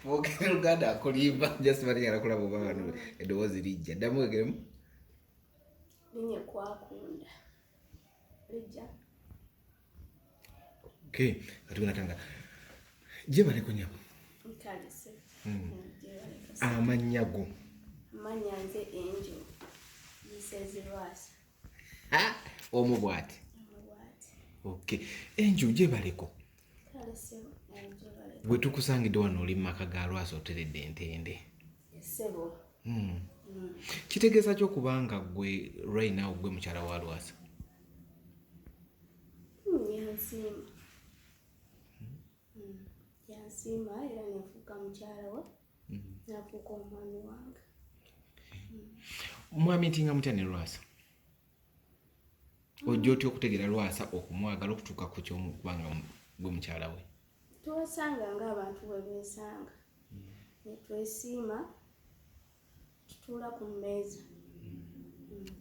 Bwogera Luganda akulimba, just baligala kulaba oba wano eddoboozi lijja. Ddamu wegeremu. Linye kwakunda lijja. Okay, kati unatanga gyebaleko nyabo. Nkalise. Amannya go? Amannya nze Angel Yisezi Lwasa. Omu bwati. Omu bwati. Okay, Angel, gyebaleko. Bwe tukusangidde wano oli mu maka ga Lwasa, oteredde entende. Ssebo. Kitegeeza ki okubanga gwe right now gwe mukyala wa Lwasa? Yansiima. Yansiima era nenfuuka mukyala we, nafuuka omwami wange. Mwamitinga mutya ne Lwasa? Ojja otya okutegeera Lwasa, okumwagala okutuuka ku kyomukubanga gwe mukyala we? Twesanga ng'abantu bwe beesanga, netwesiima, tutuula ku mmeeza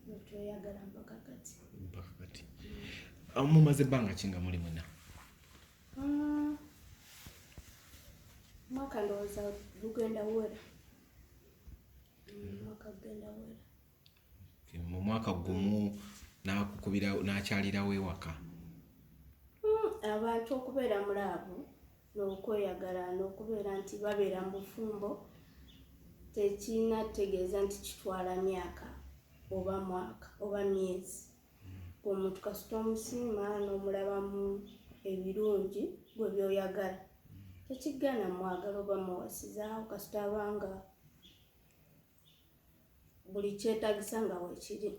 netweyagala mpaka kati. Mpaka kati. Mumaze ebbanga ki nga muli mwena? Mwaka ndowooza gugenda wera. Mwaka gugenda wera. Mu mwaka gumu nakukubira n'akyalirawo ewaka? Abantu okubeera mu love n'okweyagala n'okubeera nti babeera mu bufumbo tekirina tegeeza nti kitwala myaka oba mwaka oba myezi. Omuntu kasita omusiima n'omulabamu ebirungi gwe byoyagala, tekigaana mwagala oba muwasizaawo, kasita abanga buli kyetagisa nga weekiri.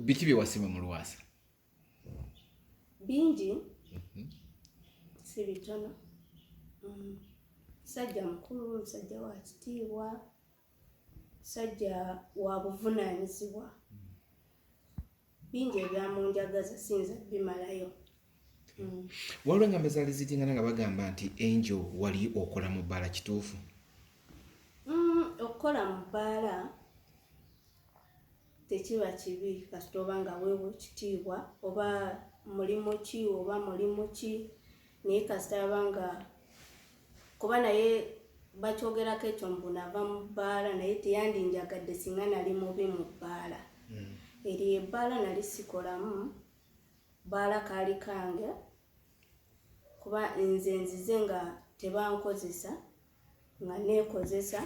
Biki bye wasiima mu Lwasa? Bingi, si bitono. Musajja mukulu, musajja wa kitiibwa, musajja wa buvunaanyizibwa. Bingi ebyamunjagaza, siyinza bimalayo. Waliwo engambo ezaali zitingana nga bagamba nti Angel wali okola mu bbaala, kituufu? Okukola mu bbaala tekiba kibi kasita oba nga weewa ekitiibwa, oba mulimu ki oba mulimu ki, naye kasita aba nga kuba naye bakyogerako ekyo mbu nava mu bbaala, naye teyandinjagadde singa nali mubi mu bbaala. Eri ebbaala nali sikolamu, bbaala kaali kange, kuba nze nzize nga tebankozesa, nga neekozesa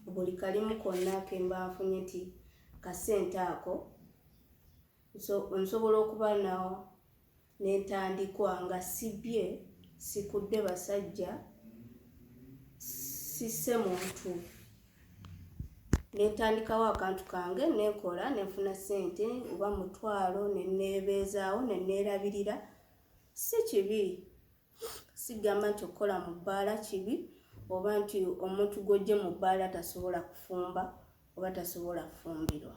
buli kalimu konna kemba nfunye nti kasente ako nsobola okuba nawo nentandikwa nga sibye, sikudde basajja, sisse muntu, nentandikawo akantu kange, nenkola, nenfuna sente oba mutwalo, neneebeezaawo, neneerabirira. Si kibi, sigamba nti okukola mu bbaala kibi oba nti omuntu gw'ojje mu bbaala tasobola kufumba oba tasobola kufumbirwa,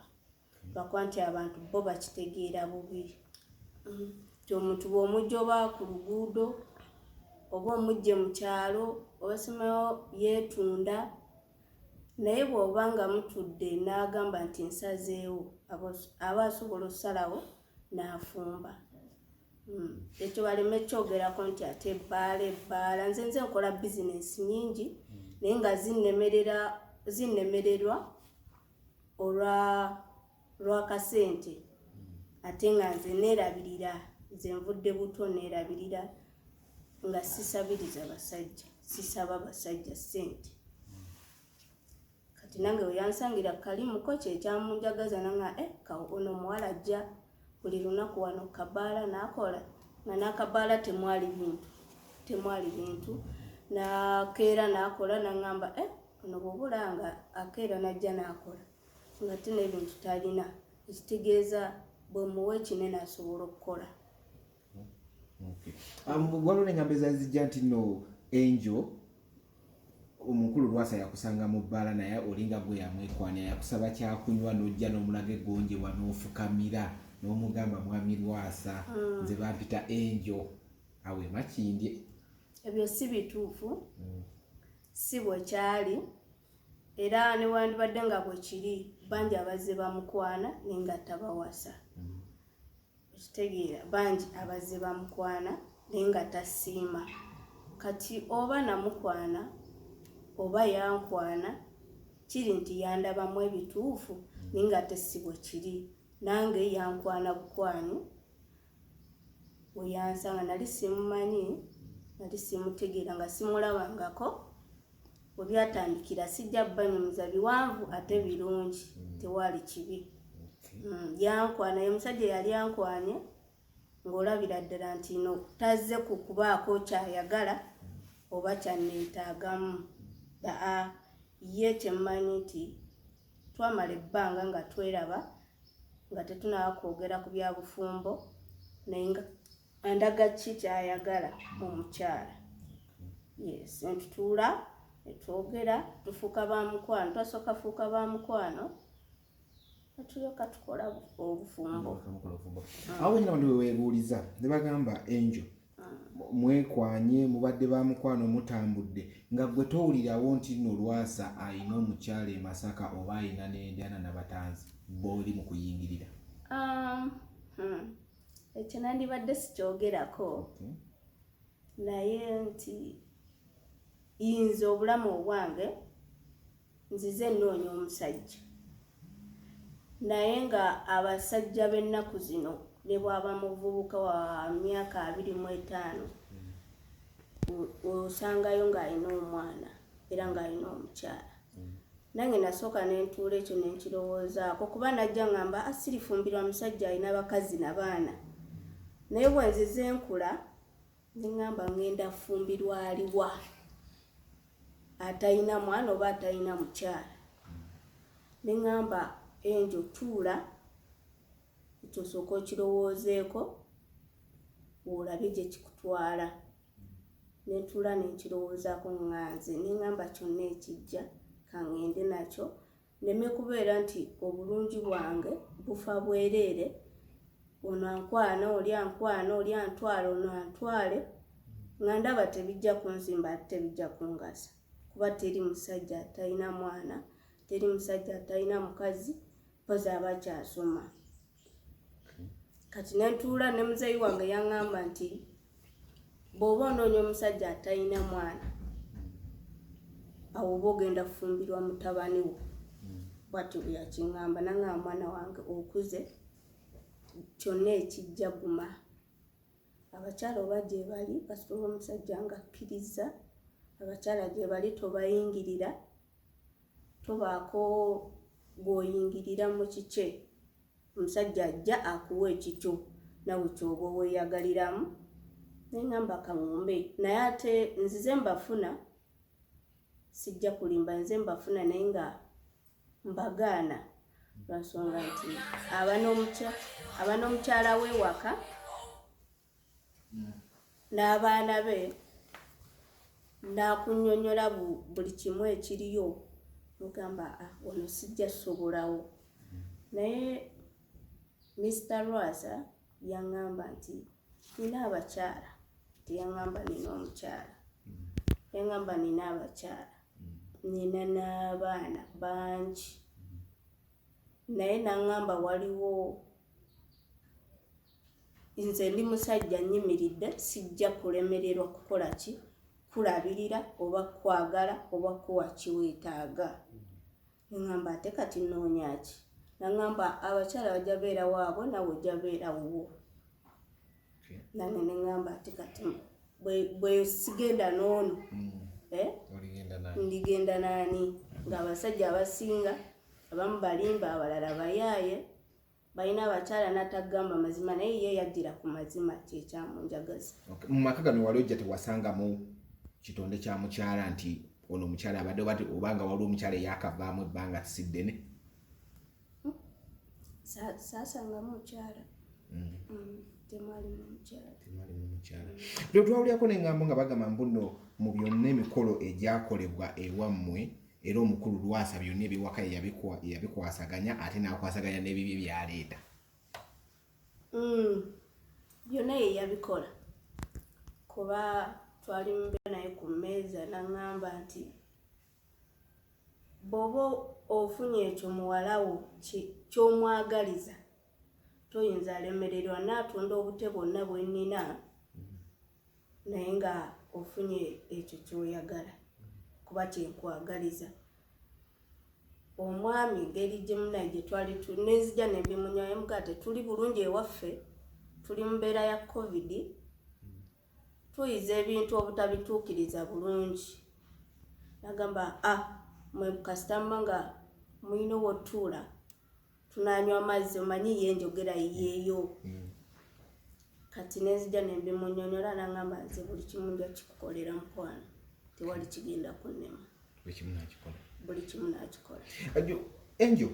lwakuba nti abantu bo bakitegeera bubi nti omuntu bw'omujja oba ku luguudo oba omujje mu kyalo oba simayo yeetunda, naye bw'oba nga mutudde n'agamba nti nsazeewo, aba asobola okusalawo n'afumba. Ekyo baleme kyogerako nti ate ebbaala ebbaala. Nze nkola bizinensi nyingi, naye nga zinnemerera, zinnemererwa olwa lwakasente, ate nga nze neerabirira. Nze nvudde buto neerabirira nga sisabiriza basajja, sisaba basajja ssente. Kati nange we yansangira kalimuko kyekyamunjagaza, nanga eh, ono omuwala ajja buli lunaku wano kabaala n'akola, nga n'akabaala temwali bintu, temwali bintu, nakeera n'akola, naŋŋamba eh, ono bw'oba nga akeera n'ajja n'akola nga te n'ebintu talina, ekitegeeza bwe muwa ekinene asobola okukola. Waliwo n'engambo ezaali zijja nti no Angel, omukulu Lwasa yakusanga mu bbaala, naye olinga gwe yamwekwanira, yakusaba kyakunywa, n'ojja n'omulaga eggonjebwa, n'ofukamira n'omugamba, "Mwami Lwasa, nze bampita Angel awe Makindye." Ebyo si bituufu, si bwe kyali, era newandibadde nga bwe kiri, bangi abazze bamukwana naye nga tabawasa. Okitegeera? Bangi abazze bamukwana naye nga tasiima. Kati oba namukwana oba yankwana, kiri nti yandabamu ebituufu, naye nga ate si bwe kiri. Nange yankwana bukwanyi, we yansanga nali simumanyi, nali simutegeera, nga simulabangako. We byatandikira sijja banyumiza biwanvu ate birungi, tewaali kibi. Yankwana, ye musajja yali ankwanye ng'olabira ddala nti no tazze ku kubaako kyayagala oba kyanneetaagamu. Aa, ye kyemmanyi nti twamala ebbanga nga tweraba nga tetunaba kwogera ku bya bufumbo, naye nga andaga ki kyayagala mu mukyala. Yes, netutuula netwogera, tufuuka ba mukwano, twasooka fuuka ba mukwano, netulyoka tukola obufumbo. Awo wenyina abantu weweebuuliza ne bagamba, Angel, mwekwanye, mubadde ba mukwano, mutambudde, nga gwe towulirawo nti nno Lwasa ayina omukyala e Masaka oba ayina n'endyana nabatanzi booli mu kuyingirira? Ekyo nandibadde sikyogerako, naye nti nze obulamu obwange nzize nnoonya omusajja, naye nga abasajja b'ennaku zino ne bw'aba muvubuka wa myaka 25, osangayo ng'alina omwana era ng'alina omukyala. Nange nasooka nentuula ekyo nenkirowoozaako, kuba najja ngamba asirifumbirwa musajja alina bakazi na baana. Naye bwe nzize nkula neŋŋamba ŋŋenda fumbirwa aliwa atalina mwana oba atalina mukyala? Neŋŋamba, Angel, tuula ekyo osooka okirowoozeeko olabe gye kikutwala. Nentuula nenkirowoozaako nga nze, neŋŋamba kyonna ekijja kaŋŋende nakyo, nneme kubeera nti obulungi bwange bufa bwereere, ono ankwana, oli ankwana, oli antwala, ono antwale, nga ndaba tebijja kunzimba ate tebijja kungasa, kuba teri musajja atalina mwana, teri musajja atalina mukazi, mpozi aba akyasoma. Kati nentuula ne muzeeyi wange yaŋŋamba nti bw'oba onoonya omusajja atalina mwana, awo oba ogenda kufumbirwa mutabani wo. Bwatyo bwe yakiŋŋamba, naŋŋamba, mwana wange okuze, kyonna ekijja guma. Abakyala oba gye bali, kasita oba omusajja nga akkiriza, abakyala gye bali, tobayingirira, tobaako gw'oyingirira mu kikye. Omusajja ajja akuwa ekikyo nawe kyoba weeyagaliramu. Neŋŋamba kaŋŋumbe, naye ate nzize mbafuna, sijja kulimba, nze mbafuna naye nga mbagaana lwansonga nti aba n'omukyala we waka n'abaana be, n'akunnyonnyola buli kimu ekiriyo, nogamba, ah, ono sijja sobolawo. Naye Mr Lwasa yaŋŋamba nti nina abakyala, teyaŋŋamba nina omukyala, yaŋŋamba nina abakyala, nina n'abaana bangi. Naye naŋŋamba waliwo nze ndi musajja nnyimiridde, sijja kulemererwa kukola ki, kulabirira oba kwagala oba kuwa kiweetaaga. Neŋŋamba ate kati nnoonya ki? Naŋŋamba abakyala bajja beera waabwe, nawe ojja beera wuwo. Nange neŋŋamba ate kati bwe sigenda n'ono, ndigenda naani? Ng'abasajja abasinga abamu balimba, abalala bayaaye, balina abakyala n'atagamba mazima, naye ye yajjira ku mazima, kyekyamunjagaza. Mu maka gano wali ojja tewasangamu kitonde kya mukyala nti ono omukyala abadde obanga waliwo omukyala eyakavaamu ebbanga si ddene? Saasangamu mukyala. Temwalimu mukyala. Temwalimu mukyala. Twawulyako n'eŋŋambo nga bagamba mbu nno mu byonna emikolo egyakolebwa ewammwe, era omukulu Lwasa byonna ebyewaka yeyabikwasaganya, ate n'akwasaganya n'ebibye byaleeta. Byonna ye yabikola, kuba twali mubeera naye ku mmeeza, n'aŋŋamba nti bw'oba ofunye ekyo muwala wo ky'omwagaliza, toyinza alemererwa. Naatunda obute bwonna bwe nnina, naye nga Ofunye ekyo ky'oyagala, kuba kyenkwagaliza. Omwami ngeri gye munaye gye twali nenzija nembimunyayo, mugaa tetuli bulungi ewaffe, tuli mu mbeera ya COVID, tuyiza ebintu obutabituukiriza bulungi. Nagamba, a mwe kasitamba nga mulina wotuula tunanywa amazzi, omanyi ye enjogera yeeyo. Kati nenzija nembimunyonyola, nagamba, nze buli kimu nja kikukolera mukwano, tewali kigenda kunnema. Buli kimu nakikola. Buli kimu nakikola. Enjo,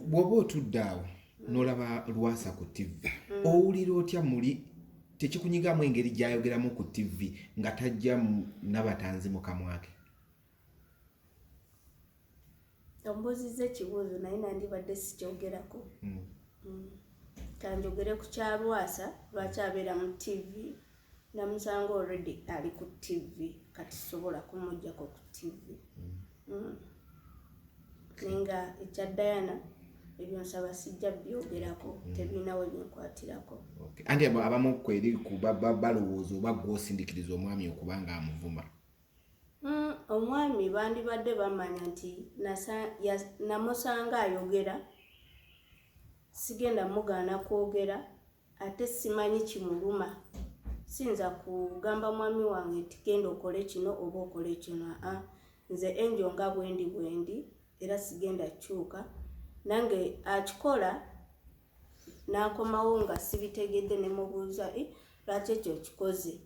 bw'oba otudde awo n'olaba Lwasa ku TV, owulira otya muli? Tekikunyigamu engeri gy'ayogeramu ku TV nga tajja nabatanzi mu kamwa ke? Ombuuzizza ekibuuzo, naye nandibadde sikyogerako. Kanjogere ku kya Lwasa. Lwaki abeera mu TV? Namusanga already ali ku TV, kati sobola kumugjako ku TV. Naye nga ekya Diana, ebyo nsaba sijja byogerako, tebirinawe binkwatirako. Okay. Anti abamu kweri balowooza oba gw'osindikiriza omwami okuba nga amuvuma. Omwami bandibadde bamanya nti namusanga ayogera, sigenda mugaana kwogera, ate simanyi kimuluma. Siyinza kugamba mwami wange nti genda okole kino oba okole kino. Aa, nze Enjo nga bwendi bwendi, era sigenda kyuka. Nange akikola n'akomawo nga sibitegedde, ne mubuuza, "Eh, lwaki ekyo okikoze?"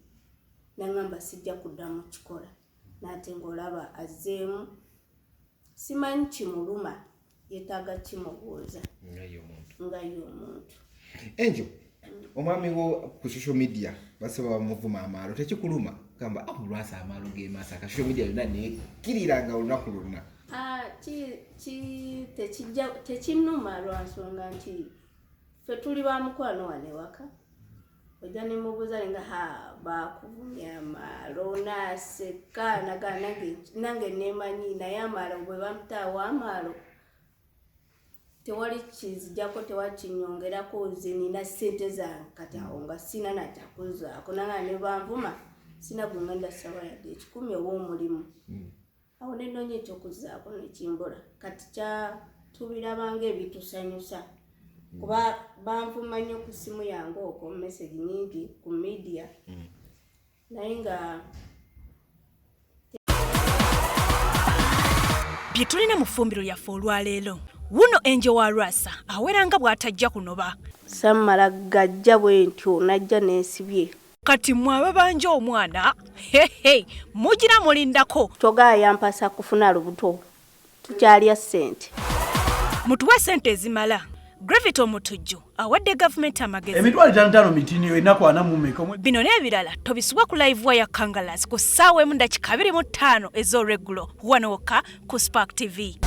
Nagamba, sijja kuddamu kikola. Nate ng'olaba azzeemu. Simanyi kimuluma, yeetaaga kimubuuza. Nga ye omuntu. Nga ye omuntu. Enjo, omwami wo ku social media basaba bamuvuma amaalo, tekikuluma? Gamba, ah, Lwasa amaalo g'emaaso aka social media yonna nekiriranga olunaku lwonna. Ah, tekinnuma lwa nsonga nti ffe tuli ba mukwano wano ewaka. Ojja ne mubuuza nga, ha, bakuvumya amaalo, naaseka, naga nange nemanyi, naye amaalo bwe bamutaawo amaalo tewali kinzijjako, tewali kinyongerako. Nze nina ssente zange, kati awo nga sina nakyakuzaako. Nanga ne banvuma, sina gwe ngenda saba yadde 100 oba omulimu. Awo nenoonya ekyokuzaako nekimbula. Kati kya tubirabanga ebitusanyusa, kuba banvuma nnyo ku ssimu yange okwo, message nyingi ku media, naye nga Bye tulina mu ffumbiro lyaffe olwaleero, wuno Enjo wa Lwasa awera nga bw'atajja kunoba. Sammala gajja bwe ntyo, najja nensibye. Kati mmwe ababanja omwana, hehe, mugira mulindako. Togaa yampasa kufuna lubuto, tukyalya ssente. Mutuwe sente ezimala. Gravity Omutujju awadde gavumenti amagezi. 5,500 mitini ennaku 40 meka. Bino n'ebirala tobisubwa ku Live Wire Kangalas ku ssaawa 1:25 ez'olweggulo, wano wokka ku Spark TV.